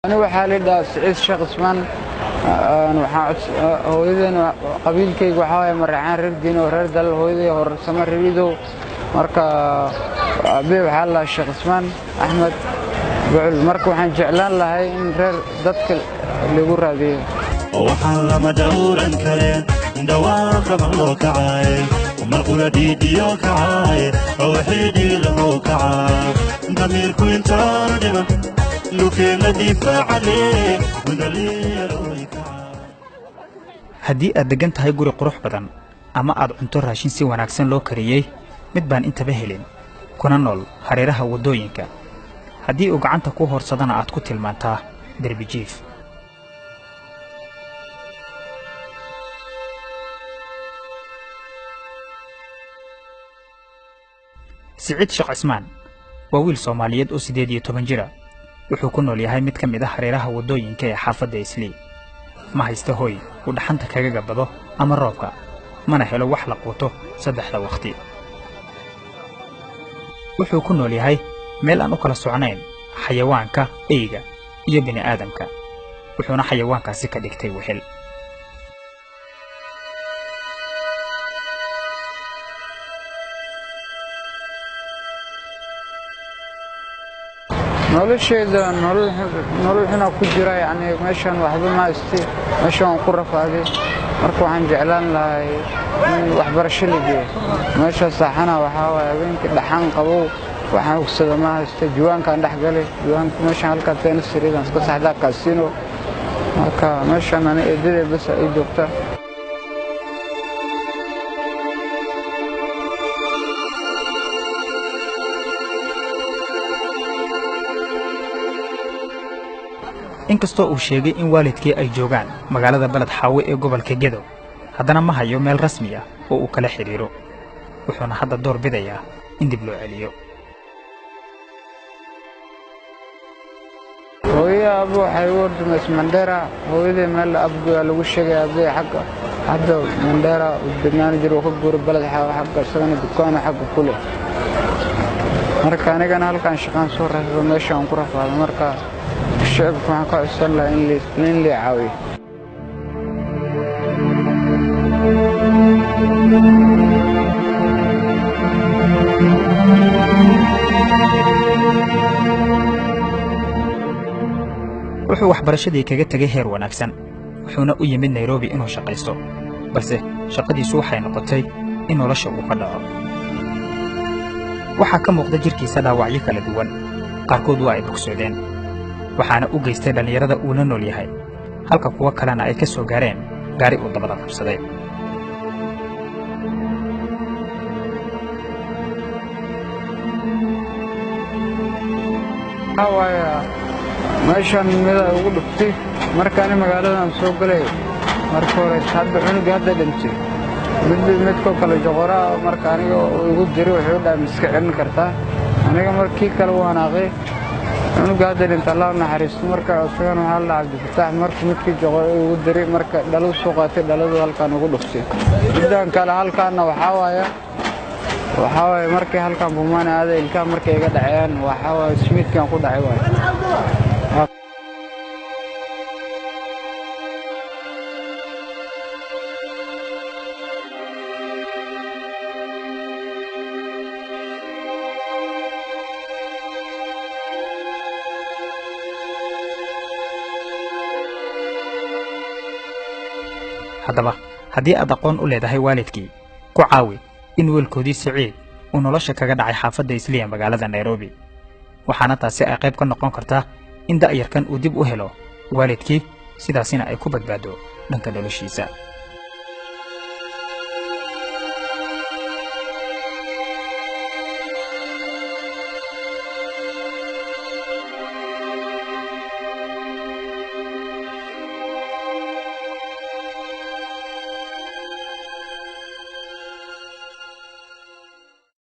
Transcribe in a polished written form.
Ani waxaa la dhahaa Siciid Sheekh Ismaan. Hooyadeen qabiilkayga waxaa waaye Mareexaan, reer Diin oo reer Dalal. Hooyaday Horsamo Reeridow. Marka aabbe waxaa la dhahaa Sheekh Ismaan Axmed Bucul. Marka waxaan jeclaan lahay in reer dadka lagu raadiyo. Waxaan lama dhowran kareen dhawaaqa maqloo kacay, marqura dhiidhiyo kacay, wixii dhiilanoo kacaa, damiirku intaanu dhiman dhulkeenna difaacale. Haddii aad deggan tahay guri qurux badan ama aad cunto raashin si wanaagsan loo kariyey, mid baan intaba helin kuna nool hareeraha waddooyinka, haddii uu gacanta ku hoorsadana aad ku tilmaantaa derbi jiif. Siciid Sheekh Cismaan waa wiil Soomaaliyeed oo 18 jira. Wuxuu ku nool yahay mid ka mid ah hareeraha waddooyinka ee xaafadda Islii. Ma haysta hoy uu dhaxanta kaga gabado ama roobka, mana helo wax la quuto saddexda wakhti. Wuxuu ku nool yahay meel aan u kala socnayn xayawaanka eyga iyo bini'aadamka, wuxuuna xayawaankaasi ka dhigtay wehel. Nolosheeda nolol xunaa ku jira, yacni meeshaan waxba ma haysti, meeshaan waan ku rafaaday. Marka waxaan jeclaan lahay in waxbarasho la geeyo. Meesha saaxana waxaa waaye habeenkii dhaxan qabow, waxaan hugsada ma haysto. Juwaankaan dhex galay juwaanka meeshaan halkaa teena sariidaan iska saxdaa kaasino. Marka meeshaan ani eedaday bas ay joogta. Inkastoo uu sheegay in waalidkii ay joogaan magaalada Baled Xaawe ee gobolka Gedo, haddana ma hayo meel rasmi ah oo uu kala xidhiiro, wuxuuna hadda door bidayaa in dib loo celiyo. Hooyada aabbo waxay u ordumays Mandheera. Hooyaday meel Abgoyaa lagu sheegay, aabbahay xagga hadda Mandheera degnaan jir, uu ka guuray Baled Xaawe xagga, isagana dukaano xagga ku leh. Marka anigana halkaan shaqaan soo raasado, meesha aan ku rafaado. Marka shicibka waxaan ka codsan lahaa in lii caawiyo. Wuxuu waxbarashadii kaga tegay heer wanaagsan, wuxuuna u yimid Nairobi inuu shaqaysto, balse shaqadiisu waxay noqotay in nolosha uu ka dhaco. Waxaa ka muuqda jidhkiisa dhaawacyo kala duwan, qaarkood waa ay bogsoodeen, waxaana u geystay dhallinyarada uu la nool yahay, halka kuwo kalena ay ka soo gaareen gaari uu dabada qabsaday. Waxaa waaye meeshaan mida ugu dhuftay markaani magaaladan soo galay. Marka hore hadda cunuga hadda dhintay mid midkoo kale joqoraa, marka aniga igu diri wuxuu dhahay ma iska celin kartaa? Aniga markii kale wanaaqay cunuga hadda dhinta, Allah naxariisto. Marka isagana waxaa la dhahaa Cabdifataax. Marka midkii joqora igu diri, marka dhalo soo qaatay, dhaladu halkaan ugu dhuftay. Midaan kale halkaana waxaa waaye markii halkaan bumaana aaday, ilkaha markay iga dhaceen, waxaa waaye smiidkaan ku dhacay waaye. Haddaba haddii aad aqoon u leedahay waalidkii, ku caawi in wiilkoodii Siciid uu nolosha kaga dhacay xaafadda Isliya magaalada Nairobi, waxaana taasi ay qayb ka noqon kartaa in da'yarkan uu dib u helo waalidkii, sidaasina ay ku badbaado dhanka noloshiisa.